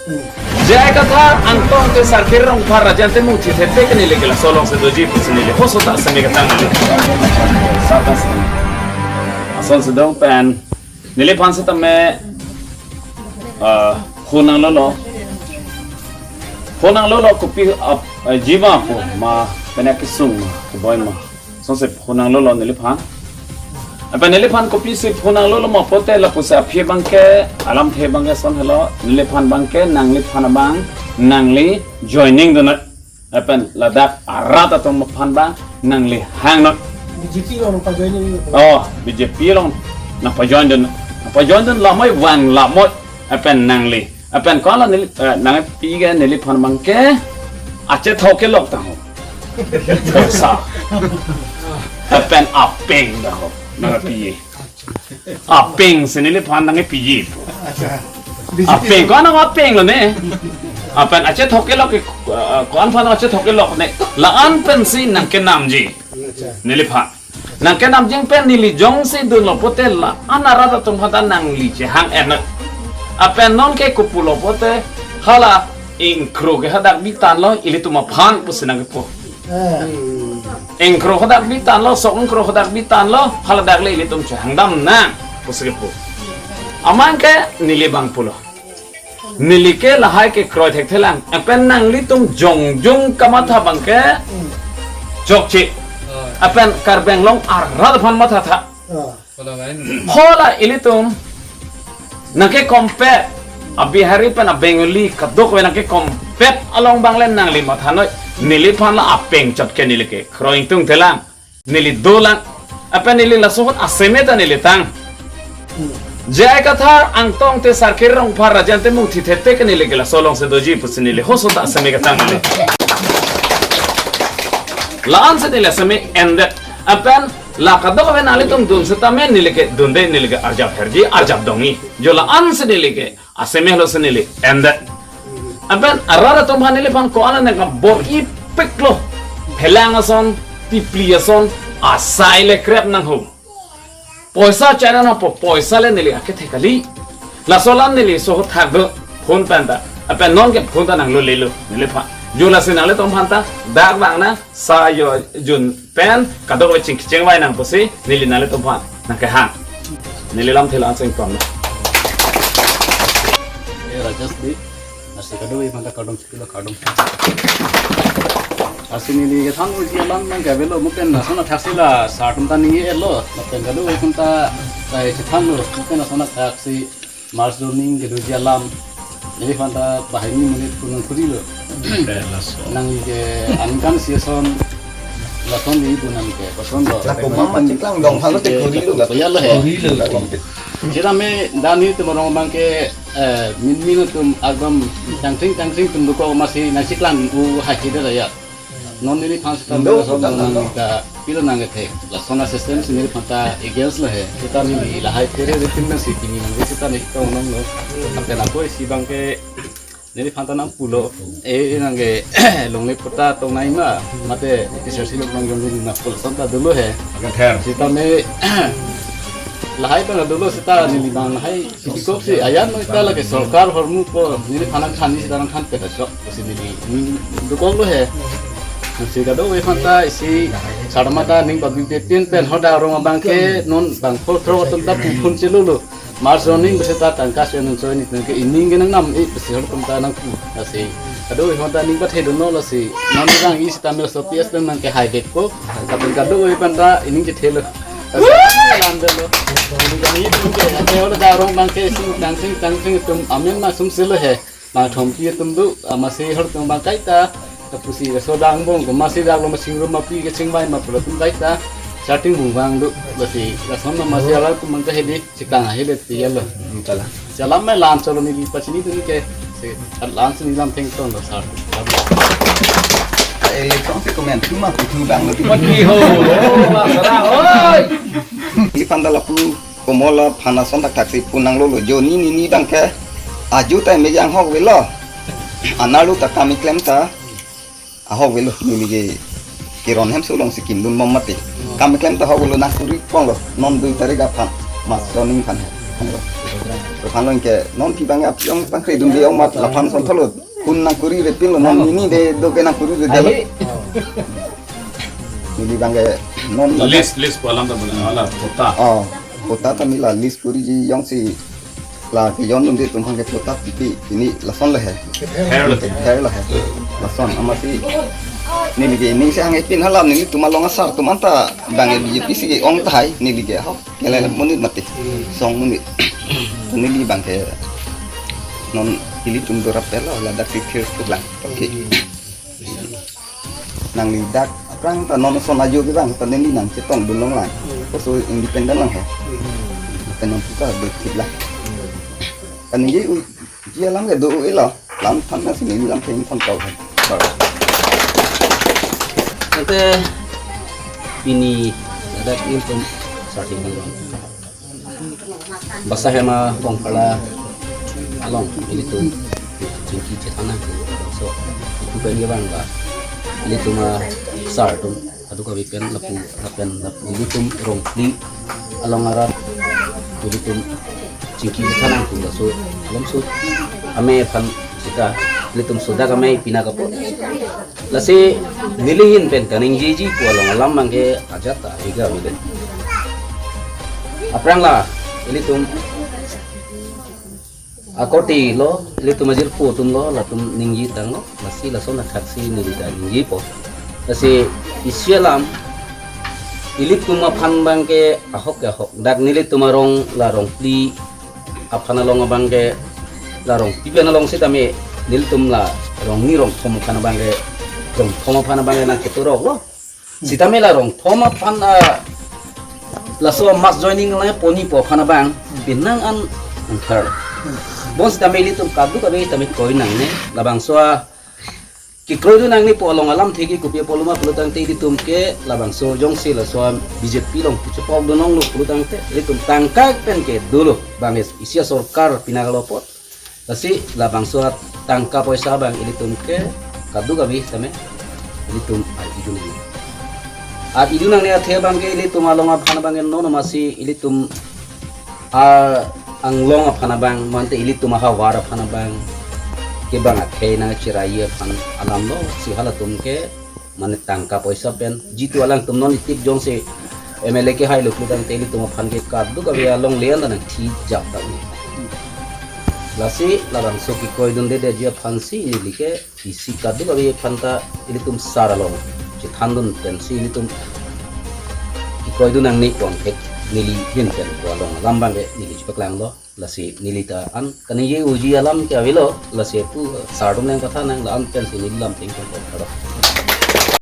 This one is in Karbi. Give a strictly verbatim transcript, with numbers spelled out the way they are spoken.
J I Kathar, Angtong Tesar, Kiri Rongphar, Rajan Timung, Thithe Tek neli ke laso alongsi doji pusi neli hoso ta semi ketang neli. Sata semi. Ason sedong pen neliphan setame, ah, phone nanglolo. Phone nanglolo kopi ap, eh, jima po ma pena kesung ma, keboi ma. Sonsi phone nanglolo neliphan. Apa neliphan kopisi phone nanglolo ma pote lapusi aphi abangke, alamthe abangke ason helo, neliphan abangke, nangliphan abang, nangli joining dunnon. Lapen ladak arat atum aphan abang, nangli hangnon. B J P along nangpa-joining. Oh, B J P along nangpa-join dun. Nangpa-join dun lamoi vang lamoi. Lapen nangli. Lapen ko-an lo neli, eh, nangpi ke neliphan abangke. Achethok kelok ta ho. Sa. Lapen apeng ta ho. Nangpi. Apeng si neliphan nangpi. Acha. Apeng ko-an apeng lo ne. Lapen achethok kelok ke, eh, ko-an aphan achethok kelok ne. La-an pensi nangkenamji. Acha. Neliphan. Nangkenamji pen neli jongsi dunlo pote la-an arat atum aphan ta nangli chehang-etnon. Lapen non ke kopulo pote hala ingkro ke hadak bitanlo ilitum aphan pusi nangkepu. Eh. Ingkro hadak bitanlo, sok ingkro hadak bitanlo, haladak le ilitum chehangdamnang pusi kepu. Amat ke neli abang pulo. Neli ke lahai kekroi thekthelang. Lapen nanglitum jongjong kamatha abangke chokche. Lapen Karbi Anglong arat aphan mathatha. Ah. Hala ilitum nangkekompet, a Bihari pen a Bengali kadokave nangkekompet along abang le nangli mathanoi. Neliphan la apeng chot ke neli kekroi ingtungthelang. Neli dolang. Lapen neli laso ahut aseme ta neli tang. J I Kathar, Angtong Tesar, Kiri Rongphar, Rajan Timung, Thithe Tek neli ke laso alongsi doji pusi neli hoso ta aseme ketang neli. La-ansi neli aseme endet. Lapen la kadokave nanglitum dun setame neli ke dunde, neli ke arjap herji, arjap dongji. Jo la-ansi neli ke aseme helo si neli endet. Lapen arat atum aphan neliphan ko-an nangkabor-ipiklo. Phelang ason, tipli ason, asai le krep nang ho. Poisa chara nangpo, poisa le neli akethe kali. Laso alam neli sohot thak do, phone pen ta. Lapen non ke phone ta nanglolelo, neliphan. Jo lasi nanglitum aphan ta, dak vang nang, sa jo jun pen, kadokave chingki chingvai nang pusi, neli nanglitum aphan nangkehang. Neli lamthe la-an sengpam na. Eh, Rajesh di, nasi kadokave aphan ta kardom chikilo kardom. Lasi neli kethan uji alam nangkevelo, mo pen lason athaksi la, sir atum ta ningje-etlo, mo pen kadokave aphan ta, tai chethanglo, mo pen lason athaksi, March zoning kedoji alam. Neliphan ta banghini monit pu nangkhurilo. Te laso. Nangli ke aningkan isi ason lason di pu nangli ke koson lo. Lapu mama chiklang dong halo te khurilo la. Koya lo he. Khurilo la. Sitame dan nelitum arong abangke, eh, min min atum agam tangtring tangtring atum dokok masi nangchiklang u hai hide ya. Non neliphan seta Indo, lason seta nang indo. Ka pilo nangkethe. Lason asystem si neliphan ta against lo he. Seta neli lahai phere ritim nangsi kimi nangji seta neli tong nanglo. Apena koi si abangke neliphan ta nangpulo. Eh, eh, nangke longle pota tongnai ma. Mate kisar silok nang jong neli nangpul son ta dolo he. Akan ther. Sitame lahai abang dolo seta neli abang lahai. Sibikok si ayan noi ta lake sorkar ahormu ko neliphan nangthan ni seta nangthan peta sok si neli, hmm, dokoklo he. Si kadokave aphan ta isi sarma ta ning pabibepin pen hadak arong abangke non bangpho throk atum ta puphun chelolo. March zoning bese ta tangka se nung choi ni tangke ining ke nangnam-e bese hol atum ta nangpu. Lasi kadokave aphan ta ning pathedunlo lasi non nang isi ta mel so P S nang nangkehai dek ko. Tapi kadokave aphan ta ining chethelo. Lasi lam dolo. Nang itum ke, ante hol ta arong abangke sing tang sing tang sing atum amen ma sum selo he. Nangthompi atum do, amasi hol atum abang kaita, kapusi kaso dang bong, kamasi dang lo masing rum mapi kachingvai ma pulo atum kaita, charting bung bang do, lasi, lason ma masi alam atum abang kahedi, chikang ahedi tiya lo. Chala. Chala mai lam cholo neli pachini atum ke, si, lam sini lam thengton lo sar. Eh, kong si komen, cuma kutu bang lo. Mati ho, masara, oi. Ipanda lapu komola phana son thakthak si pu nanglolo jo ni ni ni abangke aju ta meji ahok velo. Analu ta kam keklem ta ahok velo neli ke Kiron Hemso along si kimdun mom mati. Kam keklem ta ahok velo nangkuri ponglo non dui tarik aphan March zoning aphan he. Aphan lo ke non pi abang aphi ong pangkri dun de ong mat laphan son thalo. Kun nangkuri repin lo non nini de do ke nangkuri de lo. Ahi. Neli abang ke non list, list pu alam ta mana, ala patta. Oh, patta ta neli la list kuriji jongsi la ke jon dun de atum abang ke patta pipi, pini lason le he. Her le. Her le he. Lason amatsi neli ke ning se hang epin hala nelitum along asar atum anta abang ke B J P si ke ong tahai neli ke ho. Kele monit mati. Song monit. Neli abang ke non ilitum dorap pelo ladak si thir lang. Oke. Nangli dak aphrang ta non son ajo ke abang ta neli nangchetong dun long lang. Koso independent lang he. Pen non puka do thik lang. Kaningje uji alam ke do-o-e lo. Lam than na sini lam theng thon kau. Ante pini ladak nelitum sar sini long. Basa Hema Bongpharla along ilitum chingki chethan nangji. So, itu pen ke abang la ilitum asar atum kadokave pen lapu lapen lap ilitum rong phli along arat ilitum chingki chethan nangji. So, alam so amei aphan sika ilitum sodak amei pina kapo. Lasi neli ahin pen kaningjeji pu along alam abang ke ajat ta higa mile. Aphrang la ilitum akorte lo, ilitum ajirpo atum lo, latum ningje tanglo, lasi lason athaksi neli ta ningjepo. Lasi isi alam ilitum aphan abang ke ahok ke ahok. Dak nelitum arong la rong phli aphan along abang ke la rong phli pen along sitame nelitum la rong ni rong thom aphan abang ke rong thom aphan abang ke nangketurok lo. Sitame la rong thom aphan, ah, laso mass joining la poni pu aphan abang penang an angthar. Bonsitame ilitum kadokave tame kroi nangne labangso a kekroi dun nangne pu along alamthe ke kopi apot lo ma pulo tangte ilitum ke labangso jongsi laso a B J P along puchepok dun ong lo pulo tangte ilitum tangka pen ke dolo abang isi asorkar pina kalo apot. Lasi labangso atangka poisa abang ilitum ke kadokave tame ilitum ar-i dun nangne. Ar-i dun nangne athe abang ke ilitum along aphan abang ke non amatsi ilitum a-anglong aphan abang, mante ilitum ahavar aphan abang ke abang akhei nangchirai aphan alam lo, si halatum ke mane tangka poisa pen, jitu alangtum non itik jongsi M L A kehai lo pulo tangte ilitum aphan ke kadokave alongle an ta nangthi jap ta ni. Lasi labangso kekroi dunde detji aphansi neli ke isi kadokave aphan ta ilitum sar along chethan dun pensi ilitum kekroi dun nangne pu angthek neli ahin pen pu along alam abang ke neli chepaklang lo. Lasi neli ta an kaningje uji alam ke avelo, lasi pu sar atum nangkethan nang la-an pensi neli lam theng thon thon kado.